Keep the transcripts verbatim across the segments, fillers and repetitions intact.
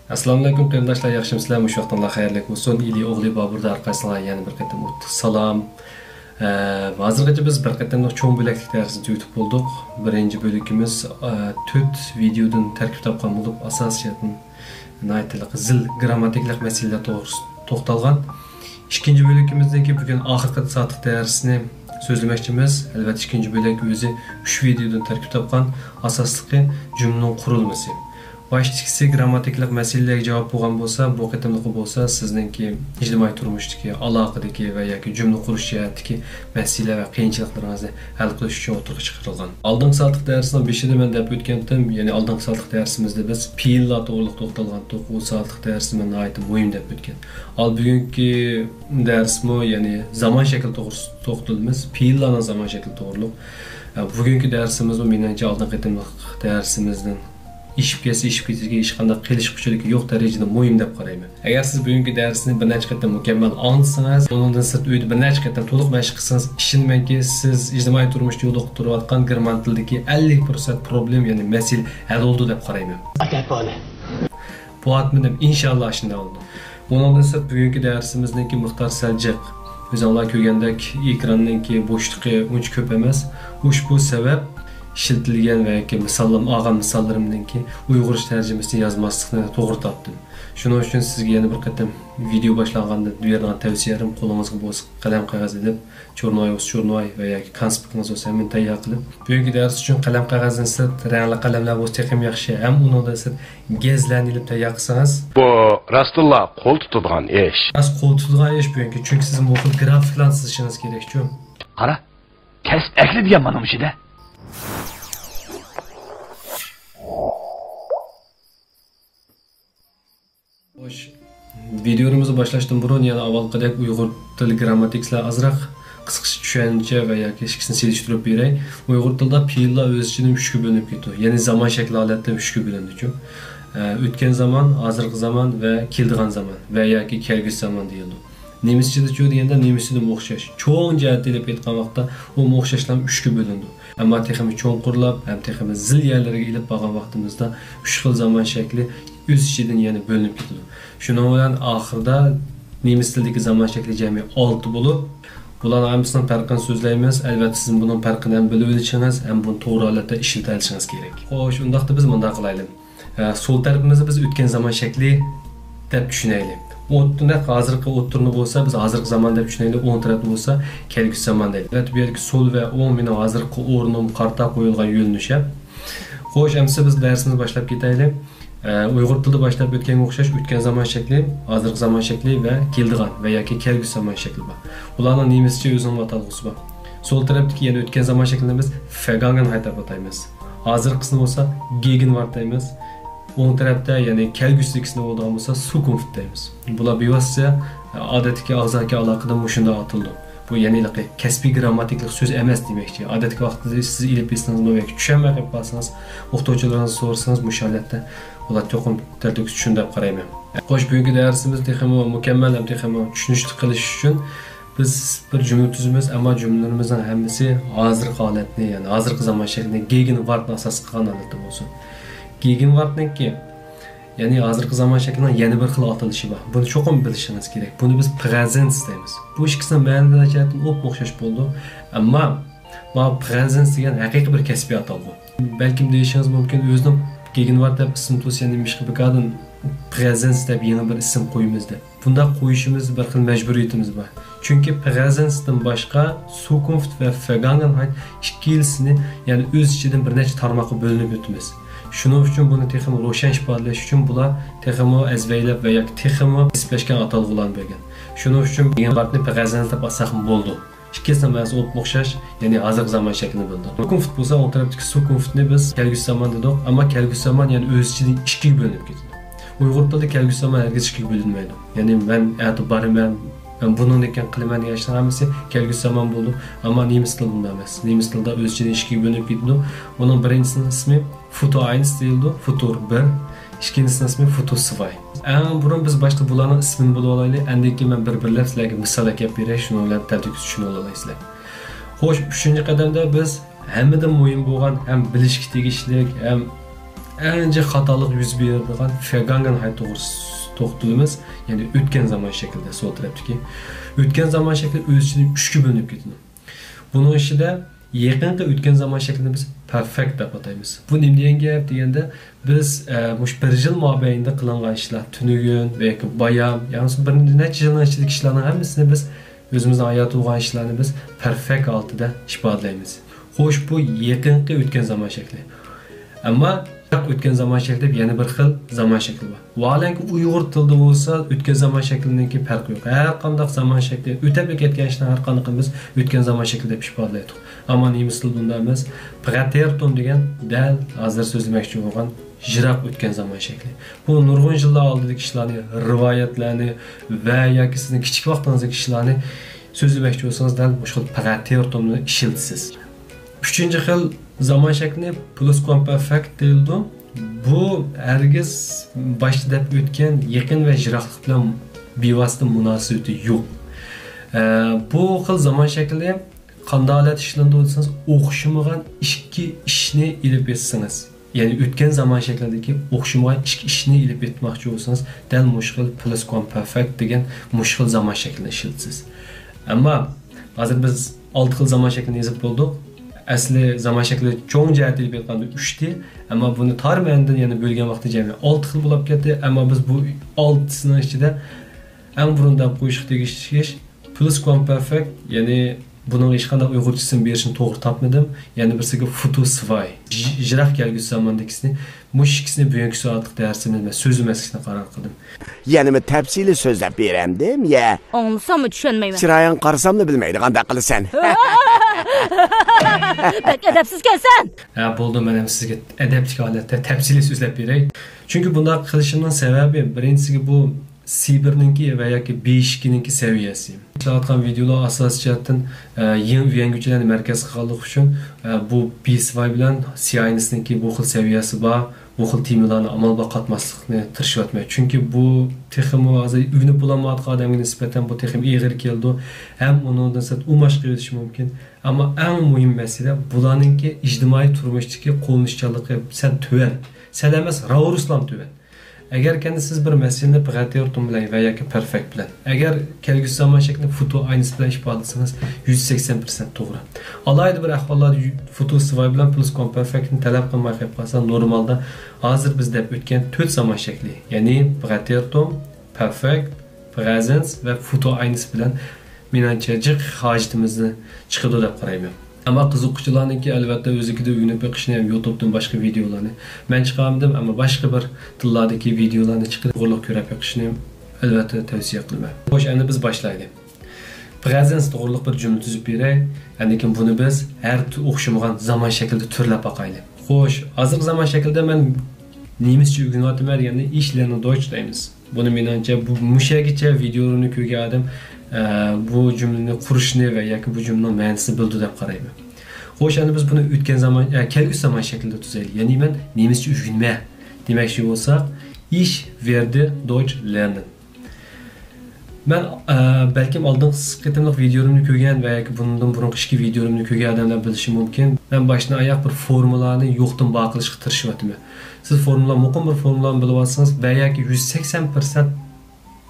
ئەسسالامۇئەلەيكۇم قېرىنداشلار، ياخشىمۇسىلەر؟ مۇشۇ ۋاقىتتا خەيرلىك بولسۇن. ئىلى ئوغلى بابۇردا ھەر قايسىڭلارغا يەنە بىر قېتىم ئوتلۇق سالام. ئە، ھازىرغىچە بىز بىر قېتىملىق چوڭ بۆلەكلىك دەرسنى تۈگىتىپ بولدۇق. بىرىنچى بۆلىكىمىز، ئە، تۆت ۋىدېودىن تەركىب تاپقان بولۇپ، ئاساسىيەتەن ناھايىتى زىل گىرامماتىكىلىق مەسىلىلەر توغرىسىدا توختالغان. ئىككىنچى بۆلىكىمىزنىڭكى بۈگۈن ئاخىرقى سائەتلىك دەرسىنى سۆزلىمەكچىمىز. ئەلۋەتتە، ئىككىنچى بۆلەك ئۆزى ئۈچ ۋىدېودىن تەركىب تاپقان، ئاساسلىقى جۈملىنىڭ قۇرۇلمىسى. باشتىكىسى گىرامماتىكىلىق مەسىلىلەرگە جاۋاب بولغان بولسا، بۇ قېتىملىقى بولسا سىزنىڭكى ئىجتىمائىي تۇرمۇشتىكى، ئالاقىدىكى ۋە ياكى جۈملە قۇرۇش جەھەتتىكى مەسىلە ۋە قىيىنچىلىقلىرىڭىزنى ھەل قىلىش ئۈچۈن ئوتتۇرىغا چىقىرىلغان. ئالدىنقى سائەتلىك دەرسنىڭ بېشىدا مەن دەپ ئۆتكەنتىم، يەنى ئالدىنقى سائەتلىك دەرسىمىزدە بىز پېئىللار توغرىلىق توختالغانتۇق. ئۇ سائەتلىك دەرسىمىز ناھايىتى مۇھىم دەپ ئۆتكەن. ئال بۈگۈنكى دەرسمۇ، يەنى زامان شەكلى توغرىسىدا توختىلىمىز. پېئىللارنىڭ زامان شەكلى توغرۇلۇق. ئە، بۈگۈنكى دەرسىمىزمۇ مېنىڭچە ئالدىنقى قېتىملىق دەرسىمىزدىن ئېشىپ كەتسە، ئېشىپ كېتىشىگە ھېچقانداق قېلىشقۇچىلىكى يوق دەرىجىدە مۇھىم دەپ قارايمەن. ئەگەر سىز بۈگۈنكى دەرسنى بىر نەچچە قېتىم مۇكەممەل ئاڭلىسىڭىز، بۇنىڭدىن سىرت ئۆيدە بىر نەچچە قېتىم تولۇق مەشىق قىلسىڭىز، ئىشىنىمەنكى، سىز ئىجتىمائىي تۇرمۇشتا يولۇقۇپ تۇرۇۋاتقان گېرمان تىلىدىكى ئەللىك پىرسەنت پروبلېما، يەنى مەسىلە ھەل بولىدۇ دەپ قارايمەن. بولاتمىدىم، ئىنشاللا ئاشۇنداق بولىدۇ. بۇنىڭدىن سىرت بۈگۈنكى دەرسىمىزنىڭكى مىقدارى سەل جىق. ئۆزۈڭلار كۆرگەندەك ئېكراننىڭكى بوشلۇقى ئۇنچە كۆپ ئەمەس. ئۇشبۇ سەۋەب ئىشلىتىلگەن ۋە ياكى مىساللام-، ئالغان مىساللىرىمنىڭكى ئۇيغۇرچە تەرجىمىسىنى يازماسلىقنى توغرا تاپتىم. شۇنىڭ ئۈچۈن سىزگە يەنە بىر قېتىم ۋىدېو باشلانغاندا بېرىدىغان تەۋسىيەلىرىم، قولىڭىزغا بولسا قەلەم قەغەز ئېلىپ، چورناي بولسا چورناي ۋە ياكى كونسپىكىڭىز بولسا ھەممىنى تەييار قىلىپ، بۈگۈنكى دەرس ئۈچۈن قەلەم قەغەزدىن سىرت رەڭلىك قەلەملەر بولسا تېخىمۇ ياخشى، ھەم ئۇنىڭدىن سىرت گەزلەرنى ئېلىپ تەييار قىلسىڭىز. بۇ راستتىنلا قول تۇتىدىغان ئىش. راست قول تۇتىدىغان ئىش بۈگۈنكى، چۈنكى سىز بۇ خىل گرافىكىلارنى سىزىشىڭىز كېرەكچۇ. قارا، كەسىپ ئەھلى دېگەن مانا مۇشۇدە. خوش، ۋىدېئومىزنى باشلاشتىن بۇرۇن يەنە ئاۋۋالقىدەك ئۇيغۇر تىل گىرامماتىكىسىغا ئازراق قىسقىچە چۈشەنچە ۋە ياكى ئىككىسىنى سېلىشتۇرۇپ بېرەي. ئۇيغۇر تىلىدا پېئىللار ئۆز ئىچىدىن ئۈچكە بۆلۈنۈپ كېتىدۇ. يەنى زامان شەكلى ھالەتتە ئۈچكە بۆلۈنىدۇچۇ. ئە، ئۆتكەن زامان، ھازىرقى زامان ۋە كېلىدىغان زامان ۋە ياكى كەلگۈسى زامان دېيىلىدۇ. نېمىسچىدىچۇ دېگەندە، نېمىسچىدىمۇ ئوخشاش. چوڭ جەھەتتە ئېلىپ ئېيتقان ۋاقىتتا ئۇمۇ ئوخشاشلا ئۈچكە بۆلۈنىدۇ. ئەمما تېخىمۇ چوڭقۇرلاپ ھەم تېخىمۇ زىل يەرلەرگە ئېلىپ بارغان ۋاقتىمىزدا ئۈچ خىل زامان شەكلى ئۆز ئىچىدىن يەنە بۆلۈنۈپ كېتىدۇ. شۇنىڭ بىلەن ئاخىرىدا نېمىس تىلىدىكى زامان شەكلى جەمئىي ئالتە بولۇپ، بۇلارنىڭ ھەممىسىنىڭ پەرقىنى سۆزلەيمىز. ئەلۋەتتە، سىز بۇنىڭ پەرقىنى ھەم بىلىۋېلىشىڭىز ھەم بۇنى توغرا ھالەتتە ئىشلىتەلىشىڭىز كېرەك. خوش، ئۇنداقتا بىز مۇنداق قىلايلى. ئە، سول تەرىپىمىزنى بىز ئۆتكەن زامان شەكلى دەپ چۈشىنەيلى. ئوتتۇنەك ھازىرقى ئوتتۇرىنى بولسا بىز ھازىرقى زامان دەپ چۈشىنەيلى، ئوڭ تەرەپنى بولسا كەلگۈسى زامان دەيلى. ئەلۋەتتە، بۇ يەردىكى سول ۋە ئوڭ مېنىڭ ھازىرقى ئورنۇم قارىتا قويۇلغان يۆنىلىش. خوش، ئەمسە بىز دەرسىمىزنى باشلاپ كېتەيلى. ئە، ئۇيغۇر تىلىدا باشلاپ ئۆتكەنگە ئوخشاش ئۆتكەن زامان شەكلى، ھازىرقى زامان شەكلى ۋە كېلىدىغان ۋە ياكى كەلگۈسى زامان شەكلى بار. بۇلارنىڭ نېمىسچە ئۆزىنىڭ ئاتالغۇسى بار. سول تەرەپتىكى، يەنى ئۆتكەن زامان شەكلىنى بىز فېگانگېنھايت دەپ ئاتايمىز. ھازىرقىسىنى بولسا گېگېنۋارت دەيمىز. ئوڭ تەرەپتە، يەنى كەلگۈسىدىكىسىنى بولىدىغان بولسا سۇكۇنفت دەيمىز. بۇلار بىۋاسىتە ئادەتتىكى ئاغزاكى ئالاقىدىن مۇشۇنداق ئاتىلىدۇ. بۇ يەنى ھېلىقى كەسپىي گىرامماتىكىلىق سۆز ئەمەس دېمەكچى. ئادەتتىكى ۋاقىتتا سىز ئېلىپ بېرسىڭىزمۇ ياكى چۈشەنمەي قېلىپ قالسىڭىز، ئوقۇتقۇچىلىرىڭىزغا سورىسىڭىز، مۇشۇ ھالەتتە ئۇلار چوقۇم تەلتۆكۈس چۈشىنىدۇ دەپ قارايمەن. خوش، بۈگۈنكى دەرسىمىز تېخىمۇ مۇكەممەل ھەم تېخىمۇ چۈشىنىشلىك قىلىش ئۈچۈن بىز بىر جۈملە تۈزىمىز، ئەمما جۈملىلىرىمىزنىڭ ھەممىسى ھازىرقى ھالەتنى، يەنى ھازىرقى زامان شەكلىنى، گېگېنۋارتنى ئاساس قىلغان ھالەتتە بولسۇن. گېگېنۋارتنىڭكى، يەنى ھازىرقى زامان شەكلىنىڭ يەنە بىر خىل ئاتىلىشى بار. بۇنى چوقۇم بىلىشىڭىز كېرەك. بۇنى بىز پرېزېنس دەيمىز. بۇ ئىككىسىنىڭ مەنىلەر جەھەتتىن ئوپمۇ ئوخشاش بولىدۇ. ئەمما مانا پرېزېنس دېگەن ھەقىقىي بىر كەسپىي ئاتالغۇ. بەلكىم دېيىشىڭىز مۇمكىن، ئۆزىنىڭ گېگېنۋارت دەپ ئىسىم تۇرسا، يەنە نېمىشقا بىكاردىن پرېزېنس دەپ يېڭى بىر ئىسىم قويىمىز دەپ. بۇنداق قويۇشىمىزدا بىر خىل مەجبۇرىيىتىمىز بار. چۈنكى پرېزېنستىن باشقا سۇكۇنفت ۋە فېگانگېنھايت ئىككىلىسىنى، يەنى ئۆز ئىچىدىن بىر نەچچە تارماققا بۆلۈنۈپ ئۆتىمىز. شۇنىڭ ئۈچۈن بۇنى تېخىمۇ روشەن ئىپادىلەش ئۈچۈن بۇلار تېخىمۇ ئەزۋەيلەپ ۋە ياكى تېخىمۇ كەسىپلەشكەن ئاتالغۇلارنى بەرگەن. شۇنىڭ ئۈچۈن گېگېنۋارتنى پرېزېنس دەپ ئاتىساقمۇ بولىدۇ. ئىككىسىنىڭ مەنىسى ئوپمۇ ئوخشاش، يەنى ھازىرقى زامان شەكلىنى بىلدۈرىدۇ. سۇكۇنفت بولسا، ئوڭ تەرەپتىكى سۇكۇنفتنى بىز كەلگۈسى زامان دېدۇق، ئەمما كەلگۈسى زامان يەنە ئۆز ئىچىدە ئىككىگە بۆلۈنۈپ كېتىدۇ. ئۇيغۇر تىلىدا كەلگۈسى زامان ھەرگىز ئىككىگە بۆلۈنمەيدۇ. يەنى مەن ئەتە بارىمەن، مەن بۇنىڭدىن كېيىن قىلىمەن دېگەن ئىشلار ھەممىسى كەلگۈسى زامان بولىدۇ. ئەمما نېمىس تىلىدا ئۇنداق ئەمەس. نېمىس تىلىدا ئۆز ئىچىدە ئىككىگە بۆلۈنۈپ كېتىدۇ. ئۇنىڭ بىرىنچىسىنىڭ ئىسمى فۇتۇ ئاينس دېيىلىدۇ، فۇتۇر بىر. ئىككىنچىسىنىڭ ئىسمى فۇتۇ سىۋاي. ئەڭ بۇرۇن بىز باشتا بۇلارنىڭ ئىسمىنى بىلىۋالايلى، ئاندىن كېيىن مەن بىر-بىرلەپ سىلەرگە مىسال ئەكەپ بېرەي، شۇنىڭ بىلەن تەلتۆكۈس چۈشىنىۋالالايسىلەر. خوش، ئۈچىنچى قەدەمدە بىز ھەممىدىن مۇھىم بولغان ھەم بىلىشكە تېگىشلىك، ھەم ئەڭ جىق خاتالىق يۈز بېرىدىغان ۋېرگانگېنھايت توغرىسىدا توختىلىمىز. يەنى ئۆتكەن زامان شەكلىدە سول تەرەپتىكى. ئۆتكەن زامان شەكلى ئۆز ئىچىدە ئۈچكە بۆلۈنۈپ كېتىدۇ. بۇنىڭ ئىچىدە يېقىنقى ئۆتكەن زامان شەكلىنى بىز پېرفېكت دەپ ئاتايمىز. بۇ نېمە دېگەن گەپ دېگەندە، بىز، ئە، مۇشۇ بىر يىل مابەينىدە قىلىنغان ئىشلار، تۈنۈگۈن ۋە ياكى بايام، يەنى بىر نەچچە يىلنىڭ ئىچىدىكى ئىشلارنىڭ ھەممىسىنى بىز، ئۆزىمىزنىڭ ھاياتىدا بولغان ئىشلارنى بىز پېرفېكت ھالىتىدە ئىپادىلەيمىز. خوش، بۇ يېقىنقى ئۆتكەن زامان شەكلى. ئەمما يىراق ئۆتكەن زامان شەكلى دەپ يەنە بىر خىل زامان شەكلى بار. ۋاھالەنكى، ئۇيغۇر تىلىدا بولسا ئۆتكەن زامان شەكلىنىڭكى پەرقى يوق. ھەر قانداق زامان شەكلى، ئۆتۈپ كەتكەن ئىشنى ھەر قاندىقىنى بىز ئۆتكەن زامان شەكلى دەپ ئىپادىلەيدۇق. ئەمما نېمىس تىلىدا ئۇنداق ئەمەس. پرېتېرىتۇم دېگەن دەل ھازىر سۆزلىمەكچى بولغان يىراق ئۆتكەن زامان شەكلى. بۇ نۇرغۇن يىللار ئالدىدىكى ئىشلارنى، رىۋايەتلەرنى ۋە ياكى سىزنىڭ كىچىك ۋاقتىڭىزدىكى ئىشلارنى سۆزلىمەكچى بولسىڭىز، دەل مۇشۇ خىل پرېتېرىتۇمنى ئىشلىتىسىز. ئۈچىنچى خىل زامان شەكلىنى پلۇسكومپېرفېكت دېيىلىدۇ. بۇ ھەرگىز باشتا دەپ ئۆتكەن يېقىن ۋە يىراقلىق بىلەن بىۋاسىتە مۇناسىۋىتى يوق. ئە، بۇ خىل زامان شەكلى قانداق ھالەتتە ئىشلىنىدۇ دېسىڭىز، ئوخشىمىغان ئىككى ئىشنى ئېلىپ ئېيتسىڭىز، يەنى ئۆتكەن زامان شەكلىدىكى ئوخشىمىغان ئىككى ئىشنى ئېلىپ ئېيتماقچى بولسىڭىز، دەل مۇشۇ خىل پلۇسكومپېرفېكت دېگەن مۇشۇ خىل زامان شەكلىنى ئىشلىتىسىز. ئەمما ھازىر بىز ئالتە خىل زامان شەكلىنى يېزىپ بولدۇق. ئەسلى زامان شەكلى چوڭ جەھەتتە ئېلىپ ئېيتقاندا ئۈچتى، ئەمما بۇنى تار مەنىدىن يەنە بۆلگەن ۋاقتى جەمئىي ئالتە خىل بولاپ كەتتى. ئەمما بىز بۇ ئالتىسىنىڭ ئىچىدە ئەڭ بۇرۇن دەپ قويۇشقا تېگىشلىك ئىش پلۇسكومپېرفېكت، يەنى بۇنىڭغا ھېچقانداق ئۇيغۇرچىسىنى بېرىشنى توغرا تاپمىدىم. يەنە بىرسىگە فۇتۇ سۋاي، ي-، يىراق كەلگۈسى زاماندىكىسىنى. مۇشۇ ئىككىسىنى بۈگۈنكى سائەتلىك دەرسىمىز مەن سۆزلىمەسلىكنى قارار قىلدىم. يەنىمۇ تەپسىلىي سۆزلەپ بېرەمدىم، يە؟ ئاڭلىساممۇ چۈشەنمەيمەن. چىرايىڭ قارىساملا بىلمەيدىغاندەك قىلىسەن. بەك ئەدەپسىزكەنسەن. ھە، بولدى، مەن ھەم سىزگە ئەدەپلىك ھالەتتە تەپسىلىي سۆزلەپ بېرەي. چۈنكى بۇنداق قىلىشىمنىڭ سەۋەبى، بىرىنچىسىگە بۇ سىبىرنىڭكى ۋە ياكى بېيىشكىنىڭكى سەۋىيەسى. ئىشلەۋاتقان ۋىدېولار ئاساسىي جەھەتتىن، ئە، يېڭى ئۆگەنگۈچىلەرنى مەركەز قىلغانلىقى ئۈچۈن، ئە، بۇ بىسۋاي بىلەن سىئاينىسنىڭكى بۇ خىل سەۋىيەسى بار، بۇ خىل تېمىلارنى ئامال بار قاتماسلىقنى تىرىشىۋاتىمەن. چۈنكى بۇ تېخىمۇ ھازىر ئۆگىنىپ بولالمايۋاتقان ئادەمگە نىسبەتەن بۇ تېخىمۇ ئېغىر كېلىدۇ. ھەم ئۇنىڭدىن سىرت ئۇماچ قىلىۋېتىشى مۇمكىن. ئەمما ئەڭ مۇھىم مەسىلە، بۇلارنىڭكى ئىجتىمائىي تۇرمۇشتىكى قوللىنىشچانلىقى سەل تۆۋەن. سەل ئەمەس، راۋۇرۇسلام تۆۋەن. ئەگەر كەندە سىز بىر مەسىلىنى پرېتېرىتۇم بىلەن ۋە ياكى پېرفېكت بىلەن، ئەگەر كەلگۈسى زامان شەكلىنى فۇتۇ ئاينىسى بىلەن ئىپادىلىسىڭىز، يۈز سەكسەن پىرسەنت توغرا. ئالاھىدە بىر ئەھۋاللاردا يۈ-، فۇتۇ سۋاي بىلەن پلۇسكومپېرفېكتنى تەلەپ قىلماي قېلىپ قالسا، نورمالدا ھازىر بىز دەپ ئۆتكەن تۆت زامان شەكلى، يەنى پرېتېرىتۇم، پېرفېكت، پرېزېنس ۋە فۇتۇ ئاينىسى بىلەن مېنىڭچە جىق ھاجىتىمىزنى چىقىدۇ دەپ قارايمەن. ئەمما قىزىققۇچىلارنىڭكى ئەلۋەتتە ئۆزلۈكىدە ئۆگىنىپ بېقىشنى ھەم يۇتۇبتىن باشقا ۋىدېئولارنى مەن چىقارمىدىم، ئەمما باشقا بىر تىللاردىكى ۋىدېئولارنى چىقىرىپ ئوغرىلىق كۆرۈپ بېقىشنى ئەلۋەتتە تەۋسىيە قىلىمەن. خوش، ئەمدى بىز باشلايلى. پرېزېنس توغرۇلۇق بىر جۈملە تۈزۈپ بېرەي. ئاندىن كېيىن بۇنى بىز ھەر تۈ-، ئوخشىمىغان زامان شەكلىدە تۈرلەپ باقايلى. خوش، ھازىرقى زامان شەكلىدە مەن نېمىسچە ئۆگىنىۋاتىمەن دېگەندە، ئىش لېرنىڭ دويچ دەيمىز. بۇنى مېنىڭچە بۇ مۇشەگىچە ۋىدېئونى كۆرگەن ئادەم، ئە، بۇ جۈملىنى قۇرۇشنى ۋە ياكى بۇ جۈملىنىڭ مەنىسىنى بىلىدۇ دەپ قارايمەن. خوش، ئەمدى بىز بۇنى ئۆتكەن زامان، ئە، كەلگۈسى زامان شەكلىدە تۈزەيلى. يەنى مەن نېمىسچە ئۆگىنىمەن دېمەكچى بولساق، ئىش ۋېردى دويچ لېرنىن. مەن، ئە، بەلكىم ئالدىنقى قېتىملىق ۋىدېئولىرىمنى كۆرگەن ۋە ياكى بۇندىن بۇرۇنقى ئىككى ۋىدېئولىرىمنى كۆرگەن ئادەملەر بىلىشى مۇمكىن، مەن باشتىن ئاياغ بىر فورمۇلانى يوقتىن بار قىلىشقا تىرىشىۋاتىمەن. سىز فورمۇلا، مۇقىم بىر فورمۇلانى بىلىۋالسىڭىز ۋە ياكى يۈز سەكسەن پىرسەنت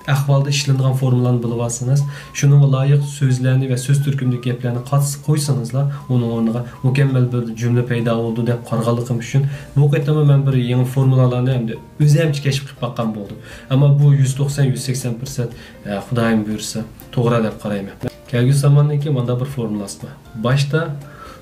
ئەھۋالدا ئىشلىنىدىغان فورمۇلانى بىلىۋالسىڭىز، شۇنىڭغا لايىق سۆزلەرنى ۋە سۆز تۈركۈمىدىكى گەپلەرنى قاتتىق قويسىڭىزلا، ئۇنىڭ ئورنىغا مۇكەممەل بىر جۈملە پەيدا بولىدۇ دەپ قارىغانلىقىم ئۈچۈن، بۇ قېتىممۇ مەن بىر يېڭى فورمۇلالارنى ئەمدى ئۆزۈمچە كەشىپ قىلىپ باققان بولدۇم. ئەمما بۇ يۈز توقسان، يۈز سەكسەن پىرسەنت، ئە، خۇدايىم بۇيرۇسا، توغرا دەپ قارايمەن. كەلگۈسى زاماننىڭكى مانداق بىر فورمۇلاسى بار. باشتا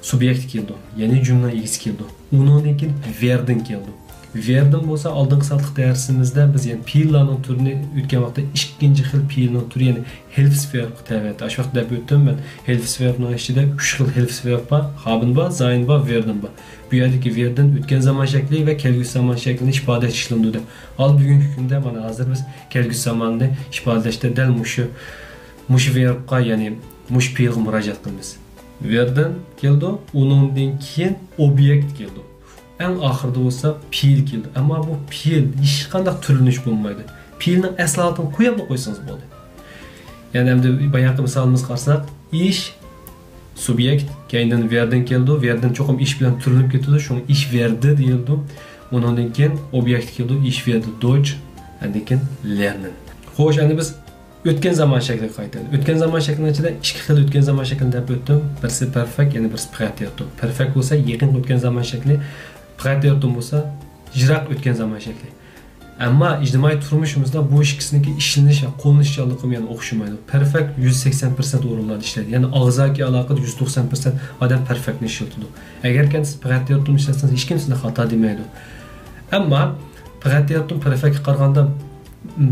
سۇبيېكت كېلىدۇ، يەنى جۈملىنىڭ ئىگىسى كېلىدۇ. ئۇنىڭدىن كېيىن ۋېردىن كېلىدۇ. ۋېردىن بولسا ئالدىنقى سائەتلىك دەرسىمىزدە بىز يەنە پېئىللارنىڭ تۈرىنى ئۆتكەن ۋاقىتتا ئىككىنچى خىل پېئىلنىڭ تۈرى، يەنى ھېلفسۋېربقا تەۋە ئەتتى. ئاشۇ ۋاقىتتا دەپ ئۆتتۈم مەن، ھېلفسۋېربنىڭ ئىچىدە ئۈچ خىل ھېلفسۋېرب بار، ھابېن بار، زايېن بار، ۋېردېن بار. بۇ يەردىكى ۋېردېن ئۆتكەن زامان شەكلى ۋە كەلگۈسى زامان شەكلىنى ئىپادىلەشتە ئىشلىنىدۇ دەپ. ھال بۈگۈنكى كۈندە مانا ھازىر بىز كەلگۈسى زاماننى ئىپادىلەشتە دەل مۇشۇ، مۇشۇ ۋېربقا، يەنى مۇشۇ پېئىلغا مۇراجىئەت قىلىمىز. ۋېردېن كېلىدۇ، ئۇنىڭدىن كېيىن ئوبيېكت كېلىدۇ. ئەڭ ئاخىرىدا بولسا پېئىل كېلىدۇ. ئەمما بۇ پېئىل ھېچقانداق تۈرلىنىش بولمايدۇ. پېئىلنىڭ ئەسلى ھالىتىنى قويۇپلا قويسىڭىز بولدى. يەنى ئەمدى باياقى مىسالىمىزغا قارىساق، ئىش سۇبيېكت، كەينىدىن ۋېردېن كېلىدۇ. ۋېردېن چوقۇم ئىش بىلەن تۈرلىنىپ كېتىدۇ، شۇڭا ئىش ۋېردى دېيىلىدۇ. ئۇنىڭدىن كېيىن ئوبيېكت كېلىدۇ، ئىش ۋېردى دويچ، ئاندىن كېيىن لېرنېن. خوش، ئەمدى بىز ئۆتكەن زامان شەكلىگە قايتايلى. ئۆتكەن زامان شەكلىنىڭ ئىچىدە ئىككى خىل ئۆتكەن زامان شەكلىنى دەپ ئۆتتۈم. بىرسى پېرفېكت، يەنە بىرسى پرېتېرىتۇم. پېرفېكت بولسا يېقىنقى ئۆتكەن زامان شەكلى، پرېتېرىتۇم بولسا يىراق ئۆتكەن زامان شەكلى. ئەمما ئىجتىمائىي تۇرمۇشىمىزدا بۇ ئىككىسىنىڭكى ئىشلىنىش ۋە قوللىنىشچانلىقىمۇ يەنە ئوخشىمايدۇ. پېرفېكت يۈز سەكسەن پىرسەنت ئورۇنلاردا ئىشلەيدۇ. يەنى ئاغزاكى ئالاقىدە يۈز توقسان پىرسەنت ئادەم پېرفېكتنى ئىشلىتىدۇ. ئەگەركەن سىز پرېتېرىتۇم ئىشلەتسىڭىز، ھېچكىم سىزنى خاتا دېمەيدۇ. ئەمما پرېتېرىتۇم پېرفېكتكە قارىغاندا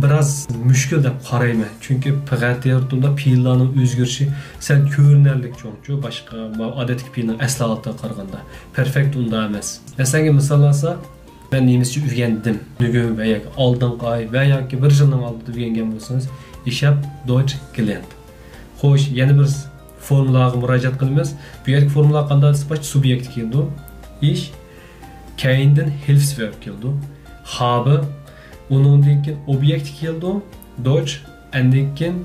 بىراز مۈشكۈل دەپ قارايمەن. چۈنكى پرېتېرىتۇمدا پېئىللارنىڭ ئۆزگىرىشى سەل كۆرۈنەرلىك چوڭچۇ، باشقا ئادەتتىكى پېئىلنىڭ ئەسلى ھالىتىگە قارىغاندا. پېرفېكت ئۇنداق ئەمەس. مەسىلەنگە مىسال ئالسا، مەن نېمىسچە ئۆگەندىم. بۈگۈن ۋە ياكى ئالدىنقى ئاي ۋە ياكى بىر يىلنىڭ ئالدىدا ئۆگەنگەن بولسىڭىز، ئىش ھاب دويچ گېلېرنت. خوش، يەنە بىر فورمۇلاغا مۇراجىئەت قىلىمىز. بۇ يەردىكى فورمۇلا قانداق دېسە، باشتا سۇبيېكت كېلىدۇ. ئىش، كەينىدىن ھىلفس ۋېرب كېلىدۇ. ھابى، ئۇنىڭدىن كېيىن ئوبيېكت كېلىدۇ. دويچ، ئاندىن كېيىن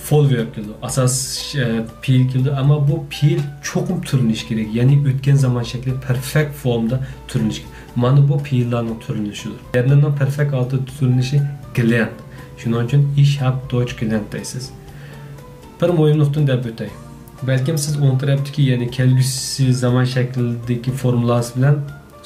فول ۋېرب كېلىدۇ. ئاساس، ئە، پېئىل كېلىدۇ. ئەمما بۇ پېئىل چوقۇم تۈرلىنىشى كېرەك. يەنى ئۆتكەن زامان شەكلى پېرفېكت فورمدا تۈرلىنىشى كېرەك. مانا بۇ پېئىللارنىڭ تۈرلىنىشىدۇر. گېلېرنتنىڭ پېرفېكت ھالىتىدە تۈرلىنىشى گېلېرنت. شۇنىڭ ئۈچۈن ئىش ھاب دويچ گېلېرنت دەيسىز. بىر مۇھىم نۇقتىنى دەپ ئۆتەي. بەلكىم سىز ئوڭ تەرەپتىكى، يەنى كەلگۈسى زامان شەكلىدىكى فورمۇلاسى بىلەن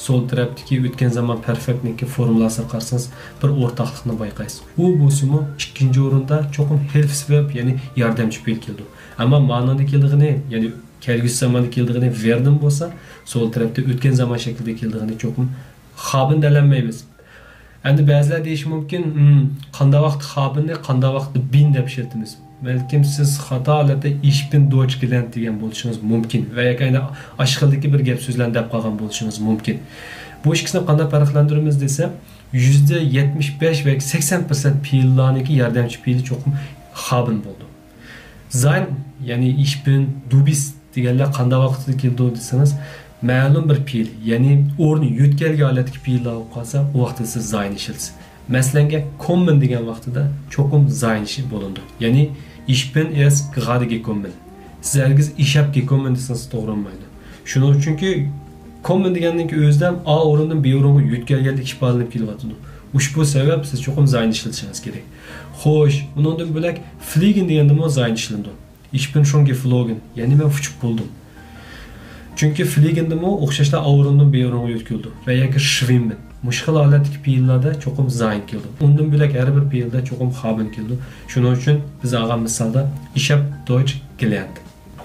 سول تەرەپتىكى ئۆتكەن زامان پېرفېكتنىڭكى فورمۇلاسىغا قارىسىڭىز، بىر ئورتاقلىقنى بايقايسىز. ئۇ بولسىمۇ ئىككىنچى ئورۇندا چوقۇم ھېلپس ۋېرب، يەنى ياردەمچى پېئىل كېلىدۇ. ئەمما مانىڭدا كېلىدىغىنى، يەنى كەلگۈسى زاماندا كېلىدىغىنى ۋېردىن بولسا، سول تەرەپتە ئۆتكەن زامان شەكلىدە كېلىدىغىنى چوقۇم خابىن دېيەلمەيمىز. ئەمدى بەزىلەر دېيىشى مۇمكىن، «ھىم، قانداق ۋاقىت خابىننى، قانداق ۋاقىتتا بىن دەپ ئىشلىتىمىز؟» بەلكىم سىز خاتا ھالەتتە ئىش بىن دويچ گېلېرنت دېگەن بولۇشىڭىز مۇمكىن ۋە ياكى ئاشۇ خىلدىكى بىر گەپ سۆزلەرنى دەپ قالغان بولۇشىڭىز مۇمكىن. بۇ ئىككىسىنى قانداق پەرقلەندۈرىمىز دېسە، يۈزدە يەتمىش بەش ۋە سەكسەن پىرسەنت پېئىللارنىڭكى ياردەمچى پېئىلى چوقۇم خابىن بولىدۇ. ساين، يەنى ئىش بىن، دۇ بىست دېگەنلەر قانداق ۋاقىتتا كېلىدۇ دېسىڭىز، مەلۇم بىر پېئىل، يەنى ئورنى يۆتكەلگەن ھالەتتىكى پېئىللار بولۇپ قالسا، ئۇ ۋاقىتتا سىز ساين ئىشلىتىسىز. مەسىلەنگە، كوممېن دېگەن ۋاقتىدا چوقۇم ساين ئىشى بولۇنىدۇ. يەنى، ئىش بىن ئېس گرادە گېكوممېن. سىز ھەرگىز ئىش ھاب گېكوممېن دېسىڭىز توغرا بولمايدۇ. شۇنىڭ ئۈچۈنكى كوممېن دېگەننىڭكى ئۆزىدە ئا ئورنىدىن بى ئورۇنغا يۆتكەلگەنلىك ئىپادىلىنىپ كېلىۋاتىدۇ. ئۇشبۇ سەۋەب سىز چوقۇم ساين ئىشلىتىشىڭىز كېرەك. خوش، ئۇنىڭدىن بۆلەك فلىگېن دېگەندىمۇ ساين ئىشلىنىدۇ. ئىش بىن شۇڭ گېفلوگېن، يەنى مەن ئۇچۇپ بولدۇم. چۈنكى فلىگېندىمۇ ئوخشاشلا ئا ئورۇندىن بى ئورۇنغا يۆتكىلىدۇ ۋە ياكى شۋىممېن. مۇشۇ خىل ھالەتتىكى پېئىللاردا چوقۇم ساين كېلىدۇ. ئۇندىن بۆلەك ھەر بىر پېئىلدا چوقۇم خابىن كېلىدۇ. شۇنىڭ ئۈچۈن بىز ئالغان مىسالدا ئىش ھاب دويچ گېلېرنت.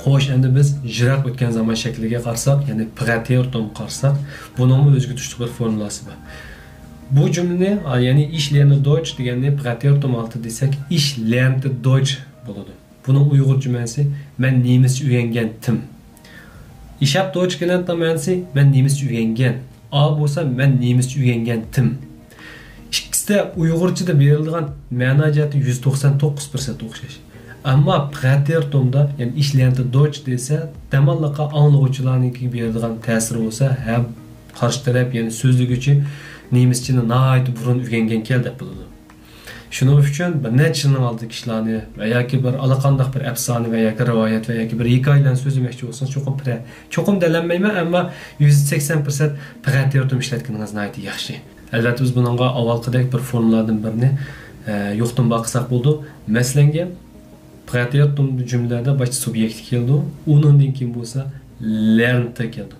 خوش، ئەمدى بىز يىراق ئۆتكەن زامان شەكلىگە قارىساق، يەنى پرېتېرىتۇمغا قارىساق، بۇنىڭمۇ ئۆزگە تۇشلۇق بىر فورمۇلاسى بار. بۇ جۈملىنى، يەنى ئىش لېرنە دويچ دېگەننى پرېتېرىتۇم ھالىتىدە دېسەك، ئىش لېرنتە دويچ بولىدۇ. بۇنىڭ ئۇيغۇرچە مەنىسى، مەن نېمىسچە ئۆگەنگەنتىم. ئىش ھاب دويچ گېلېرنتنىڭ مەنىسى، مەن نېمىسچە ئۆگەنگەن. ئا بولسا، مەن نېمىسچە ئۆگەنگەنتىم. ئىككىسىدە ئۇيغۇرچىدا بېرىلىدىغان مەنا جەھەتتە يۈز توقسان توققۇز پىرسەنت ئوخشاش. ئەمما پرېتېرىتۇمدا، يەنى ئىش لېرنتە دويچ دېسە، دەماللىققا ئاڭلىغۇچىلارنىڭكىگە بېرىدىغان تەسىرى بولسا، ھەم قارشى تەرەپ، يەنى سۆزلىگۈچى نېمىسچىنى ناھايىتى بۇرۇن ئۆگەنگەنكەن دەپ بىلىدۇ. شۇنىڭ ئۈچۈن بىر نەچچە يىلنىڭ ئالدىدىكى ئىشلارنى ۋە ياكى بىر ئاللىقانداق بىر ئەپسانە ۋە ياكى رىۋايەت ۋە ياكى بىر ھېكايىلەرنى سۆزلىمەكچى بولسىڭىز، چوقۇم پرە-، چوقۇم دېيەلمەيمەن، ئەمما يۈز سەكسەن پىرسەنت پرېتېرىتۇم ئىشلەتكىنىڭىز ناھايىتى ياخشى. ئەلۋەتتە، بىز بۇنىڭغا ئاۋۋالقىدەك بىر فورمۇلادىن بىرنى، ئە، يوقتىن باقساق بولىدۇ. مەسىلەنگە، پرېتېرىتۇم جۈملىلەردە باشتا سۇبيېكت كېلىدۇ، ئۇنىڭدىن كېيىن بولسا لېرنتە كېلىدۇ.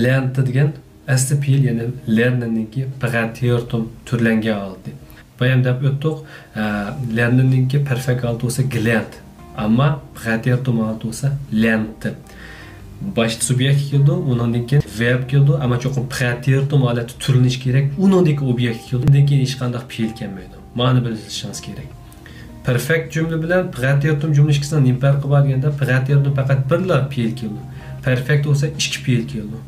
لېرنتە دېگەن ئەسلى پېئىل، يەنى لېرنېننىڭكى پرېتېرىتۇم تۈرلەنگەن ھالىتى. بايام دەپ ئۆتتۇق، ئە، لېرنېننىڭكى پېرفېكت ھالىتى بولسا گېلېرنت، ئەمما پرېتېرىتۇم ھالىتى بولسا لېرنتە. باشتا سۇبيېكت كېلىدۇ، ئۇنىڭدىن كېيىن ۋېرب كېلىدۇ، ئەمما چوقۇم پرېتېرىتۇم ھالەتتە تۈرلىنىش كېرەك، ئۇنىڭدىن كېيىن ئوبيېكت كېلىدۇ، ئۇنىڭدىن كېيىن ھېچقانداق پېئىل كەلمەيدۇ. مانى بىلىشىڭىز كېرەك. پېرفېكت جۈملە بىلەن پرېتېرىتۇم جۈملە ئىككىسىنىڭ نېمە پەرقى بار دېگەندە، پرېتېرىتۇم پەقەت بىرلا پېئىل كېلىدۇ. پېرفېكت بولسا ئىككى پېئىل كېلىدۇ.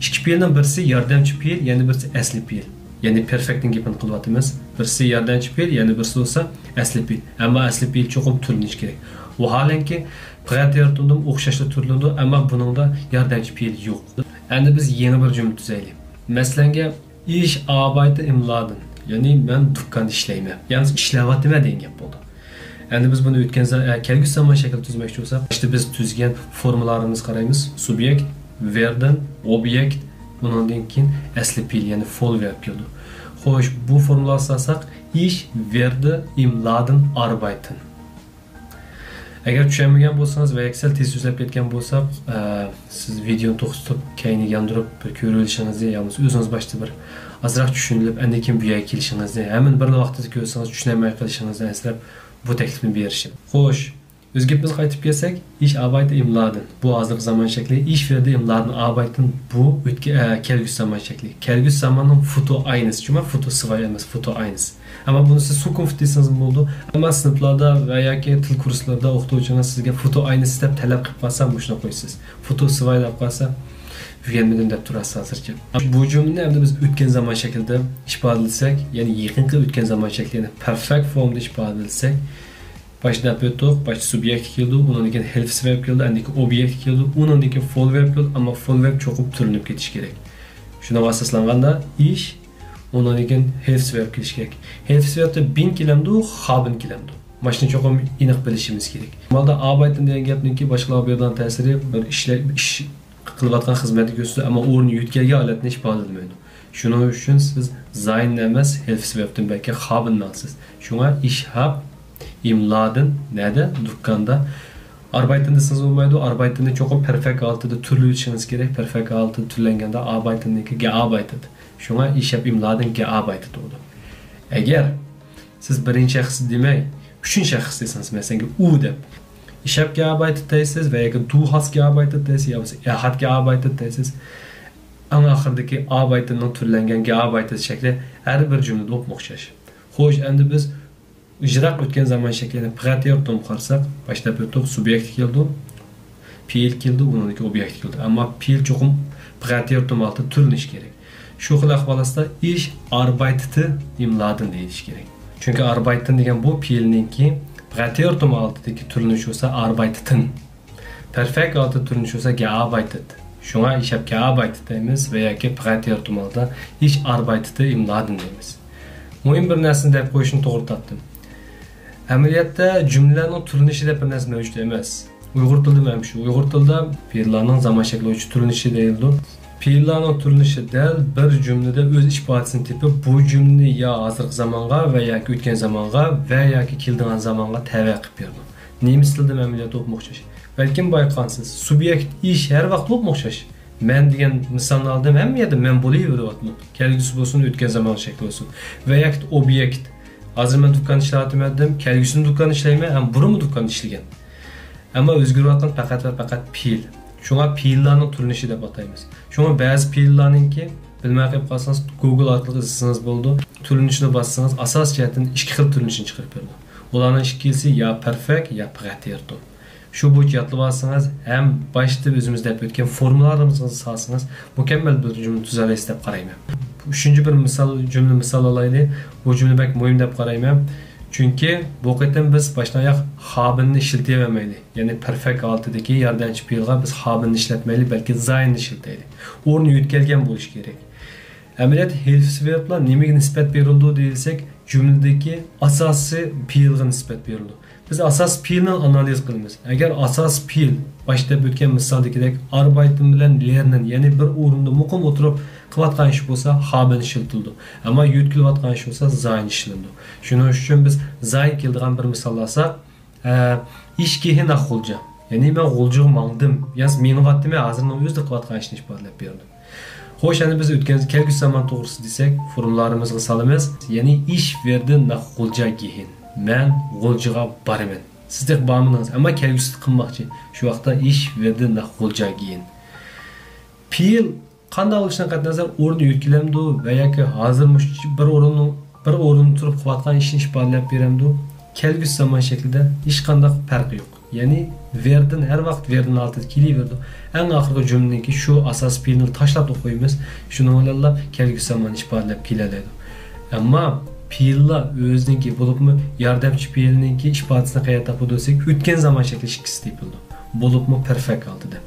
ئىككى پېئىلنىڭ بىرسى ياردەمچى پېئىل، يەنە بىرسى ئەسلى پېئىل. يەنى پېرفېكتنىڭ گېپىنى قىلىۋاتىمىز. بىرسى ياردەمچى پېئىل، يەنە بىرسى بولسا ئەسلى پېئىل. ئەمما ئەسلى پېئىل چوقۇم تۈرلىنىشى كېرەك. ۋاھالەنكى، پرېتېرىتۇمدىمۇ ئوخشاشلا تۈرلىنىدۇ، ئەمما بۇنىڭدا ياردەمچى پېئىل يوق. ئەمدى بىز يېڭى بىر جۈملە تۈزەيلى. مەسىلەنگە، ئىش ئاربايتە ئىم لادېن، يەنى مەن دۇكاندا ئىشلەيمەن، يەنى ئىشلەۋاتىمەن دېگەن گەپ بولىدۇ. ئەمدى بىز بۇنى ئۆتكەن زا-، ئە، كەلگۈسى زامان شەكلىدە تۈزمەكچى بولساق، ئىشتە بىز تۈزگەن فورمۇلىلىرىمىزغا قارايمىز. سۇبيېكت، ۋېردىن، ئوبيېكت، ئۇنىڭدىن كېيىن ئەسلى پېئىل، يەنى فولۋېرب كېلىدۇ. خوش، بۇ فورمۇلىغا سالساق، ئىش ۋېردى ئىم لادېن ئاربايتېن. ئەگەر چۈشەنمىگەن بولسىڭىز ۋە ياكى سەل تېز سۆزلەپ كەتكەن بولساق، ئە، سىز ۋىدېونى توختىتىپ، كەينىگە ياندۇرۇپ بىر كۆرۈۋېلىشىڭىزنى يا بولمىسا ئۆزىڭىز باشتا بىر ئازراق چۈشىنىپ، ئاندىن كېيىن بۇ يەرگە كېلىشىڭىزنى، ھەممىنى بىرلا ۋاقىتتا كۆرسىڭىز چۈشىنەلمەي قېلىشىڭىزنى ئەنسىرەپ بۇ تەكلىپنى بېرىشىم. خوش، ئۆز گېپىمىزگە قايتىپ كەلسەك، ئىش ئاربايتى ئىم لادېن. بۇ ھازىرقى زامان شەكلى. ئىش ۋېردى ئىم لادېن ئاربايتېن، بۇ ئۆتكە-، ئە، كەلگۈسى زامان شەكلى. كەلگۈسى زاماننىڭ فۇتو ئاينىسى. شۇڭا فۇتو سىۋاي ئەمەس، فۇتو ئاينىسى. ئەمما بۇنىسى سۇكۇنفت دېسىڭىزمۇ بولىدۇ. ئەمما سىنىپلاردا ۋە ياكى تىل كۇرسلىرىدا ئوقۇتقۇچىڭىز سىزگە فۇتو ئاينىسى دەپ تەلەپ قىلىپ قالسا، مۇشۇنى قويىسىز. فۇتو سىۋاي دەپ قالسا، ئۆگەنمىدىم دەپ تۇراسىز ھازىرچە. بۇ جۈملىنى ئەمدى بىز ئۆتكەن زامان شەكلىدە ئىپادىلىسەك، يەنى يېقىنقى ئۆتكەن زامان شەكلى، يەنى پېرفېكت فورمدا ئىپادىلىسەك، باشتا دەپ ئۆتتۇق، باشتا سۇبيېكت كېلىدۇ، ئۇنىڭدىن كېيىن ھېلپس ۋېرب كېلىدۇ، ئاندىن كېيىن ئوبيېكت كېلىدۇ، ئۇنىڭدىن كېيىن فول ۋېرب كېلىدۇ، ئەمما فول ۋېرب چوقۇم تۈرلىنىپ كېتىشى كېرەك. شۇنىڭغا ئاساسلانغاندا ئىش، ئۇنىڭدىن كېيىن ھېلپس ۋېرب كېلىشى كېرەك. ھېلپس ۋېربتە بىن كېلەمدۇ، خابىن كېلەمدۇ؟ ماشۇنى چوقۇم ئېنىق بىلىشىمىز كېرەك. نورمالدا ئاربايتېن دېگەن گەپنىڭكى باشقىلارغا بېرىدىغان تەسىرى بىر ئىشلەپ، ئىش قىلىۋاتقان خىزمەتنى كۆرسىتىدۇ، ئەمما ئورنى يۆتكەلگەن ھالەتنى ئىپادىلىمەيدۇ. شۇنىڭ ئۈچۈن سىز سېين ئەمەس، ھېلپس ۋېربتىن بەلكى خابىن ماڭىسىز. شۇڭا ئىش ھاب ئىم لادېن نەدە؟ دۇكاندا. ئاربايتېن دېسىڭىز بولمايدۇ. ئاربايتېننى چوقۇم پېرفېكت ھالىتىدە تۈرلىۋېتىشىڭىز كېرەك. پېرفېكت ھالىتىدە تۈرلەنگەندە ئاربايتېننىڭكى گېئاربايتېت. شۇڭا ئىش ھاب ئىم لادېن گېئاربايتېت بولىدۇ. ئەگەر سىز بىرىنچى شەخس دېمەي، ئۈچىنچى شەخس دېسىڭىز، مەسىلەن، ئۇ دەپ. ئىش ھاب گېئاربايتېت دەيسىز ۋە ياكى دۇ ھاس گېئاربايتېت دەيسىز يا بولمىسا ئەر ھات گېئاربايتېت دەيسىز. ئەڭ ئاخىرىدىكى ئاربايتېننىڭ تۈرلەنگەن گېئاربايتېت شەكلى ھەر بىر جۈملىدە ئوپمۇ ئوخشاش. خوش، ئەمدى بىز يىراق ئۆتكەن زامان شەكلىنى پرېتېرىتۇمغا قارىساق، باشتا ئۆتتۇق، سۇبيېكت كېلىدۇ، پېئىل كېلىدۇ، ئۇنىڭدىن كېيىن ئوبيېكت كېلىدۇ. ئەمما پېئىل چوقۇم پرېتېرىتۇم ھالىتىدە تۈرلىنىشى كېرەك. شۇ خىل ئەھۋالاتتا ئىش ئاربايتېتى ئىم لادېن دېيىلىشى كېرەك. چۈنكى ئاربايتېن دېگەن بۇ پېئىلنىڭكى پرېتېرىتۇم ھالىتىدىكى تۈرلىنىشى بولسا ئاربايتېتېن. پېرفېكت ھالىتىدە تۈرلىنىشى بولسا گېئاربايتېت. شۇڭا ئىش ھاب گېئاربايتېت دەيمىز ۋە ياكى پرېتېرىتۇم ھالدا ئىش ئاربايتېتى ئىم لادېن دەيمىز. مۇھىم بىر نەرسىنى دەپ قويۇشنى توغرا تاپتىم. ئەمەلىيەتتە جۈملىلەرنىڭ تۈرلىنىشى دەپ بىر نەرسە مەۋجۇت ئەمەس. ئۇيغۇر تىلىدىمۇ ھەم شۇ. ئۇيغۇر تىلىدا پېئىللارنىڭ زامان شەكلى بويىچە تۈرلىنىشى دېيىلىدۇ. پېئىللارنىڭ تۈرلىنىشى دەل بىر جۈملىدە ئۆز ئىپادىسىنى تېپىپ، بۇ جۈملىنى يا ھازىرقى زامانغا ۋە ياكى ئۆتكەن زامانغا ۋە ياكى كېلىدىغان زامانغا تەۋە قىلىپ بېرىدۇ. نېمىس تىلىدىمۇ ئەمەلىيەتتە ئوپمۇ ئوخشاش. بەلكىم بايقىغانسىز، سۇبيېكت ئىش ھەر ۋاقىت ئوپمۇ ئوخشاش. مەن دېگەن مىسالنى ئالدىم، ھەممە يەردە مەن بولۇۋېرىۋاتىدۇ. كەلگۈسى بولسۇن، ئۆتكەن زامان شەكلى بولسۇن. ۋە ياكى ئوبيېكت. ھازىر مەن دۇكان ئىشلەۋاتىمەن دېدىم، كەلگۈسىدە دۇكان ئىشلەيمەن، ھەم بۇرۇنمۇ دۇكان ئىشلىگەن. ئەمما ئۆزگىرىۋاتقان پەقەت ۋە پەقەت پېئىل. شۇڭا پېئىللارنىڭ تۈرلىنىشى دەپ ئاتايمىز. شۇڭا بەزى پېئىللارنىڭكى بىلمەي قېلىپ قالسىڭىز، گوگل ئارقىلىق ئىزدىسىڭىز بولىدۇ. تۈرلىنىشىنى باسسىڭىز، ئاساسىي جەھەتتىن ئىككى خىل تۈرلىنىشنى چىقىرىپ بېرىدۇ. ئۇلارنىڭ ئىككىسى يا پېرفېكت، يا پرېتېرىتۇم. شۇ بويىچە يادلىۋالسىڭىز ھەم باشتا ئۆزىمىز دەپ ئۆتكەن فورمۇلىلىرىمىزغا سالسىڭىز، مۇكەممەل بىر جۈملە تۈزەلەيسىز دەپ قارايمەن. ئۈچىنچى بىر مىسال، جۈملە مىسال ئالايلى. بۇ جۈملە بەك مۇھىم دەپ قارايمەن. چۈنكى بۇ قېتىم بىز باشتىن ئاياق خابىننى ئىشلىتىۋەرمەيلى. يەنى پېرفېكت ھالىتىدىكى ياردەمچى پېئىلغا بىز خابىننى ئىشلەتمەيلى، بەلكى سېيننى ئىشلىتەيلى. ئورنى يۆتكەلگەن بولۇشى كېرەك. ئەمەلىيەتتە ھېلپس ۋېربلار نېمىگە نىسبەت بېرىلىدۇ دېيىلسەك، جۈملىدىكى ئاساسىي پېئىلغا نىسبەت بېرىلىدۇ. بىز ئاساسىي پېئىلنى ئانالىز قىلىمىز. ئەگەر ئاساسىي پېئىل، باشتا دەپ ئۆتكەن مىسالدىكىدەك، ئاربايتېن بىلەن لېرنېن، يەنى بىر ئورۇندا مۇقىم ئولتۇرۇپ قىلىۋاتقان ئىش بولسا، خابىن ئىشلىتىلىدۇ. ئەمما يۆتكىلىۋاتقان ئىش بولسا، سېين ئىشلىنىدۇ. شۇنىڭ ئۈچۈن بىز سېين كېلىدىغان بىر مىسال ئالساق، ئە، ئىش گېھېن ناخ غۇلجا. يەنى مەن غۇلجىغا ماڭدىم. يا مېڭىۋاتتىمەن، ھازىرنىڭ ئۆزىدە قىلىۋاتقان ئىشنى ئىپادىلەپ بېرىدۇ. خوش، ئەمدى بىز ئۆتكەن، كەلگۈسى زامان توغرىسىدا دېسەك، فورمۇلىلىرىمىزغا سالىمىز. يەنى ئىش ۋېردى ناخ غۇلجا گېھېن. مەن غۇلجىغا بارىمەن. سىز تېخى بارمىدىڭىز، ئەمما كەلگۈسىدە قىلماقچى. شۇ ۋاقىتتا ئىش ۋېردى ناخ غۇلجا گېھېن. پېئىل قانداق بولۇشىدىن قەتئىينەزەر، ئورنى يۆتكىلەمدۇ ۋە ياكى ھازىر مۇشۇ بىر ئورۇننىڭ، بىر ئورۇندا تۇرۇپ قىلىۋاتقان ئىشنى ئىپادىلەپ بېرەمدۇ؟ كەلگۈسى زامان شەكلىدە ھېچقانداق پەرقى يوق. يەنى ۋېردىن ھەر ۋاقىت ۋېردىن ھالىتىدە كېلىۋېرىدۇ. ئەڭ ئاخىرقى جۈملىنىڭكى شۇ ئاساسىي پېئىلنى تاشلاپ قويىمىز. شۇنىڭ بىلەنلا كەلگۈسى زاماننى ئىپادىلەپ كېلەلەيدۇ. ئەمما پېئىللار ئۆزىنىڭكى، بولۇپمۇ ياردەمچى پېئىلنىڭكى ئىپادىسىنى قەيەردە تاپىدۇ دېسەك، ئۆتكەن زامان شەكلى ئىككىسى تېپىلىدۇ. بولۇپمۇ پېرفېكت ھالىتىدە.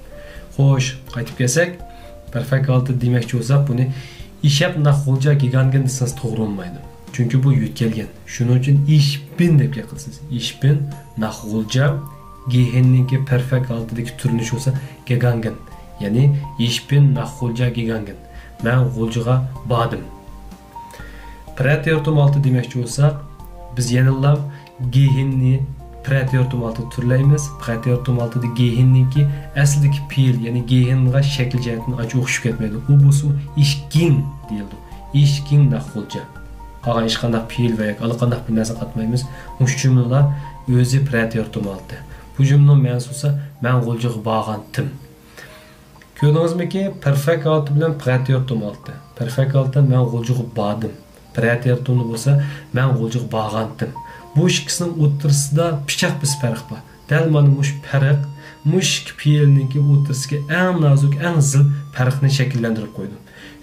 خوش، قايتىپ كەلسەك، پېرفېكت ھالىتىدە دېمەكچى بولساق، بۇنى ئىش ھاب ناخ غۇلجا گېگانگېن دېسىڭىز توغرا بولمايدۇ. چۈنكى بۇ يۆتكەلگەن. شۇنىڭ ئۈچۈن ئىش بىن دەپ گەپ قىلىسىز. ئىش بىن ناخ غۇلجا گېھېننىڭكى پېرفېكت ھالىتىدىكى تۈرلىنىشى بولسا گېگانگېن. يەنى ئىش بىن ناخ غۇلجا گېگانگېن. مەن غۇلجىغا باردىم. پرەتېرتوم ئالتە دېمەكچى بولساق، بىز يەنىلا گېھىننى پرەتېرتوم ئالتىدا تۈرلەيمىز. پرەتېرتوم ئالتىدا گېھىننىڭكى ئەسلىدىكى پېئىل، يەنى گېھىنغا شەكىل جەھەتتىن ئانچە ئوخشىشىپ كەتمەيدۇ. ئۇ بولسىمۇ ئىشكىڭ دېيىلىدۇ. ئىشكىڭ ناخغۇلجا. قالغان ھېچقانداق پېئىل ۋە ياكى ئاللىقانداق بىر نەرسە قاتمايمىز. مۇشۇ جۈملىلەر ئۆزى پرەتېرتوم ئالتە. بۇ جۈملىنىڭ مەنىسى بولسا، مەن غۇلجىغا بارغانتىم. كۆردىڭىزمىكى؟ پېرفېكت ھالىتى بىلەن پرەتېرتوم ھالىتى. پېرفېكت ھالىتىدە مەن غۇلجىغا باردىم. پرەتېرتومدا بولسا مەن غۇلجىغا بارغانتىم. بۇ ئىككىسىنىڭ ئوتتۇرىسىدا پىچاق بېسىپ پەرق بار. دەل مانا مۇشۇ پەرق، مۇشۇ ئىككى پېئىلنىڭكى ئوتتۇرىسىدىكى ئەڭ نازۇك، ئەڭ زىل پەرقنى شەكىللەندۈرۈپ قويىدۇ.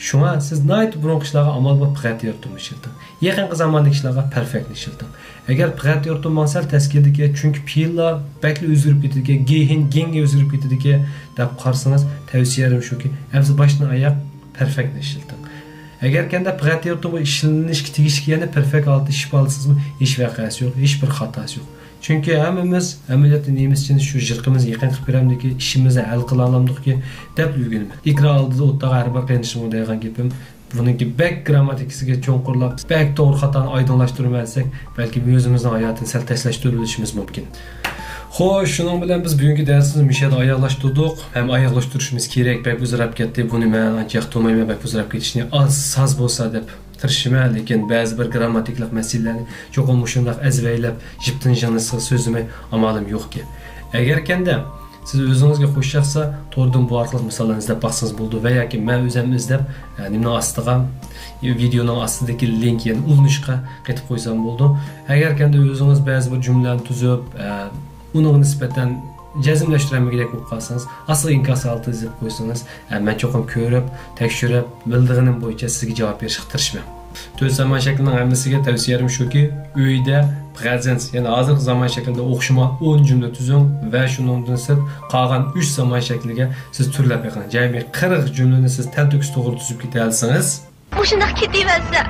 شۇڭا سىز ناھايىتى بۇرۇنقى ئىشلارغا ئامال بار پېرفېكت ھالىتىنى ئىشلىتىڭ. يېقىنقى زاماندىكى ئىشلارغا پېرفېكتنى ئىشلىتىڭ. ئەگەر پېرفېكت ھالىتى ماڭا سەل تەس كېلىدىكەن، چۈنكى پېئىللار بەكلا ئۆزگىرىپ كېتىدىكەن، گېھىن، گېڭگە ئۆزگىرىپ كېتىدىكەن دەپ قارىسىڭىز، تەۋسىيەلىرىم شۇكى، ئەمسە باشتىن ئاياق پېرفېكتنى ئىشلىتىڭ. ئەگەر كەندە پېرفېكت ھالىتى ئىشلىنىشكە تېگىشلىك يەنە پېرفېكت ھالىتى ئىشلىتىپ ئالسىڭىزمۇ ھېچ ۋەقەسى يوق، ھېچبىر خاتاسى يوق. چۈنكى ھەممىمىز ئەمەلىيەتتە نېمىسچىنى شۇ يىرقىمىز يېقىنقى پىرەمدىكى ئىشىمىزنى ھەل قىلالامدۇقكى دەپ ئۆگىنىمىز. ئېكران ئالدىدا ئولتۇرغان ھەر بىر قېرىندىشىمغا دەيدىغان گېپىم، بۇنىڭكى بەك گىرامماتىكىسىگە چوڭقۇرلاپ، بەك توغرا خاتانى ئايدىڭلاشتۇرىمەن دېسەك، بەلكىم ئۆزىمىزنىڭ ھاياتىنى سەل تەسلەشتۈرۈۋېلىشىمىز مۇمكىن. خوش، شۇنىڭ بىلەن بىز بۈگۈنكى دەرسىمىزنى مۇشۇ يەردە ئاياغلاشتۇردۇق. ھەم ئاياغلاشتۇرۇشىمىز كېرەك، بەك ئۇزىراپ كەتتى. بۇنى مەن ئانچە ياقتۇرمايمەن، بەك ئۇزىراپ كېتىشنى. ئاز، ساز بولسا دەپ تىرىشىمەن، لېكىن بەزى بىر گىرامماتىكىلىق مەسىلىلەرنى چوقۇم مۇشۇنداق ئەزۋەيلەپ، جىپتىن جىڭنىسىغا سۆزلىمەي ئامالىم يوقكەن. ئەگەركەندە سىز ئۆزىڭىزگە خوش ياقسا، توردىن بۇ ئارقىلىق مىساللارنى ئىزدەپ باقسىڭىز بولىدۇ ۋە ياكى مەن ئۆزۈم ئىزدەپ، ئە، نېمىنىڭ ئاستىغا، ۋىدېئونىڭ ئاستىدىكى لىنك، يەنى ئۇلىنىشقا قېتىپ قويسام بولىدۇ. ئەگەركەندە ئۆزىڭىز بەزى بىر جۈملىلەرنى تۈزۈپ، ئە، ئۇنىڭغا نىسبەتەن جەزملەشتۈرەلمىگۈدەك بولۇپ قالسىڭىز، ئاستىغا ئىنكاس ھالىتىدە يېزىپ قويسىڭىز، ئە، مەن چوقۇم كۆرۈپ، تەكشۈرۈپ، بىلىدىغىنىم بويىچە سىزگە جاۋاب بېرىشكە تىرىشىمەن. تۆت زامان شەكلىنىڭ ھەممىسىگە تەۋسىيەم شۇكى، ئۆيدە پرېزېنت، يەنى ھازىرقى زامان شەكلىدە ئوخشىما ئون جۈملە تۈزۈڭ ۋە شۇنىڭدىن سىرت قالغان ئۈچ زامان شەكلىگە سىز تۈرلەپ بېقىڭ. جەمئىي قىرىق جۈملىنى سىز تەلتۆكۈس توغرا تۈزۈپ كېتەلىسىڭىز، مۇشۇنداق كېتىۋەرسە،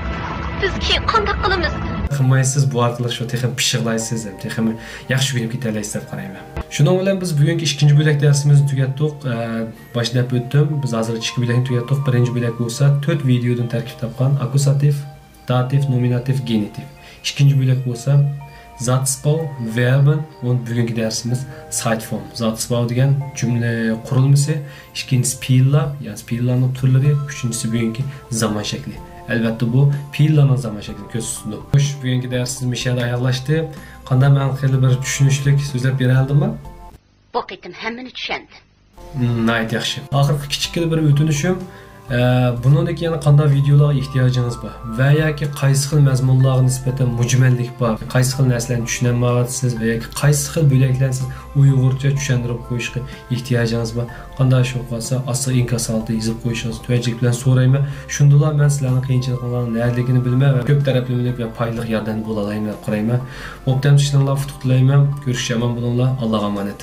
بىز كېيىن قانداق قىلىمىز؟ قىلمايسىز، بۇ ئارقىلىق شۇ تېخىمۇ پىششىقلايسىز ھەم تېخىمۇ ياخشى ئۆگىنىپ كېتەلەيسىز دەپ قارايمەن. شۇنىڭ بىلەن بىز بۈگۈنكى ئىككىنچى بۆلەك دەرسىمىزنى تۈگەتتۇق. ئە، باشتا دەپ ئۆتتۈم، بىز ھازىر ئىككى بۆلەكنى تۈگەتتۇق. بىرىنچى بۆلەك بولسا تۆت ۋىدېودىن تەركىب تاپقان: ئاككۇزاتىپ، داتىپ، نومىناتىپ، گېنېتىپ. ئىككىنچى بۆلەك بولسا زاتسپاۋ، ۋېربىن، ئۇنىڭ بۈگۈنكى دەرسىمىز سايت فورم. زاتسپاۋ دېگەن جۈملە قۇرۇلمىسى، ئىككىنچىسى پېئىللار، يەنى پېئىللارنىڭ تۈرلىرى، ئۈچىنچىسى بۈگۈنكى زامان شەكلى. ئەلۋەتتە، بۇ پېئىللارنىڭ زامان شەكلىنى كۆرسىتىدۇ. خوش، بۈگۈنكى دەرسىمىز مۇشۇ يەردە ئاياغلاشتى. قانداق، مەن خېلى بىر چۈشىنىشلىك سۆزلەپ بېرەلىدىممۇ؟ بۇ قېتىم ھەممىنى چۈشەندىم. ناھايىتى ياخشى. ئاخىرقى كىچىككىنە بىر ئۆتۈنۈشۈم، ئە، بۇنىڭدىكى يەنە قانداق ۋىدېئولارغا ئېھتىياجىڭىز بار؟ ۋە ياكى قايسى خىل مەزمۇنلارغا نىسبەتەن مۇجمەللىك بار؟ قايسى خىل نەرسىلەرنى چۈشىنەلمەيۋاتىسىز ۋە ياكى قايسى خىل بۆلەكلەرنى سىز ئۇيغۇرچە چۈشەندۈرۈپ قويۇشقا ئېھتىياجىڭىز بار؟ قانداق ئىش بولۇپ قالسا، ئاستا ئىنكاس ھالىتىدە يېزىپ قويۇشىڭىزنى تۆۋەنچىلىك بىلەن سورايمەن. شۇندىلا مەن سىلەرنىڭ قىيىنچىلىقىڭلارنىڭ نەدىلىكىنى بىلىمەن ۋە كۆپ تەرەپلىمىلىك ۋە پايدىلىق ياردەمدە بولالايمەن دەپ قارايمەن. ئوبدان چۈشىنىڭلار، ئۇتۇق تىلەيمەن. كۆرۈشكىچە ئامان بولۇڭلار. ئاللاغا ئامانەت.